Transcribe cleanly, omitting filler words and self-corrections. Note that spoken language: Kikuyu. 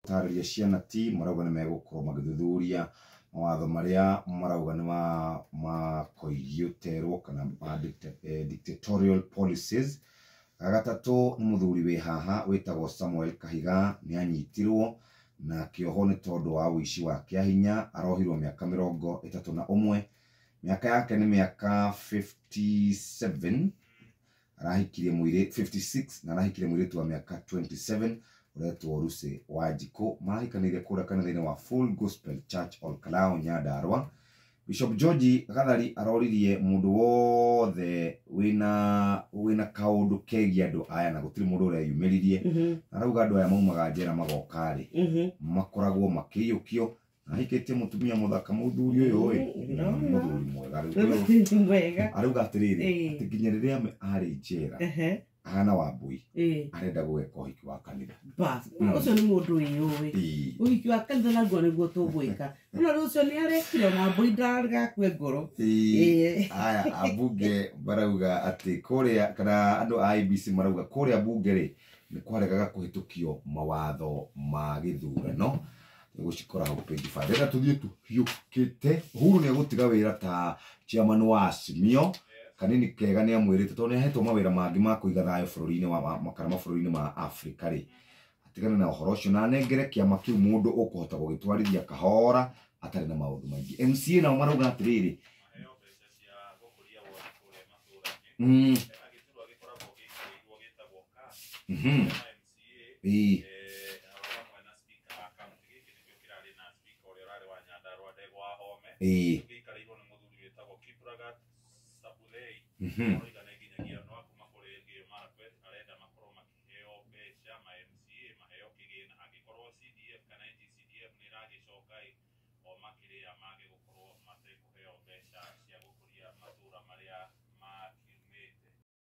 Gũtarĩria ciana ti marauga nĩ megũkorwo magĩthuthuria mawatho marĩa marauga nĩ makoigiũterwo kana ma dictatorial policies. Gatatũ nĩ mũthuri wĩ haha wĩtagwo Samuel Kahiga, nĩ anyitirwo na akĩohwo nĩ tondũ wa ũici wa kĩahinya. Arohirwo mĩaka 31, mĩaka yake nĩ mĩaka 57. Arahikirie mũirĩ 56 na arahikirie mũirĩtu wa mĩaka 27 ũretwo Lucy Wanjikũ. Marahikanĩire kũrĩa kanitha-inĩ wa Full Gospel Church Olkalou, Nyandarua. Bishop George Gathari aroririe mũndũ wothe wĩna kaũndũ kegiĩ andũ aya na gũtirĩ mũndũ ũreyumĩririe. Arauga andũ aya maumaga njera magoka rĩ, makoragwo makĩiyũkio. Ahikĩtie mũtumia mũthaka mũthuri ũyũ ĩ. Ndĩrona. Mũthuri mwega rĩu ũyũ. Mwega. Arauga atĩrĩrĩ, atĩ nginya rĩrĩa arĩ njera ahana Wambui arenda gwĩka ũhiki wa kanitha. Bas, ũcio nĩ mũndũ wĩyũĩ. Ũhiki wa kanitha naguo nĩguo tũgwĩka. No rĩu ũcio nĩ arekire Wambui ndagakue ngoro. Aya ambunge marauga atĩ kũrĩa, kana andũ a IEBC marauga kũrĩa bunge rĩ, nĩ kwaregaga kũhĩtũkio mawatho ma gĩthurano. Gũcikora hau page 5. Rĩrĩa tũthiĩ tũhiũkĩte, Uhuru nĩ egũtiga wĩra ta chairman wa Azimio. Kanini kega nĩ amwĩrĩte tondũ nĩ ahetwo mawĩra mangĩ ma kũiga thayũ bũrũri-inĩ wa kana mabũrũri-inĩ ma Afrika rĩ, atigane na ũhoro ũcio na anengere kĩama kĩu mũndũ ũkũhota gũgĩtwarithia kahora atarĩ na maũndũ maingĩ. MCA nao marauga atĩrĩrĩ, ĩĩ.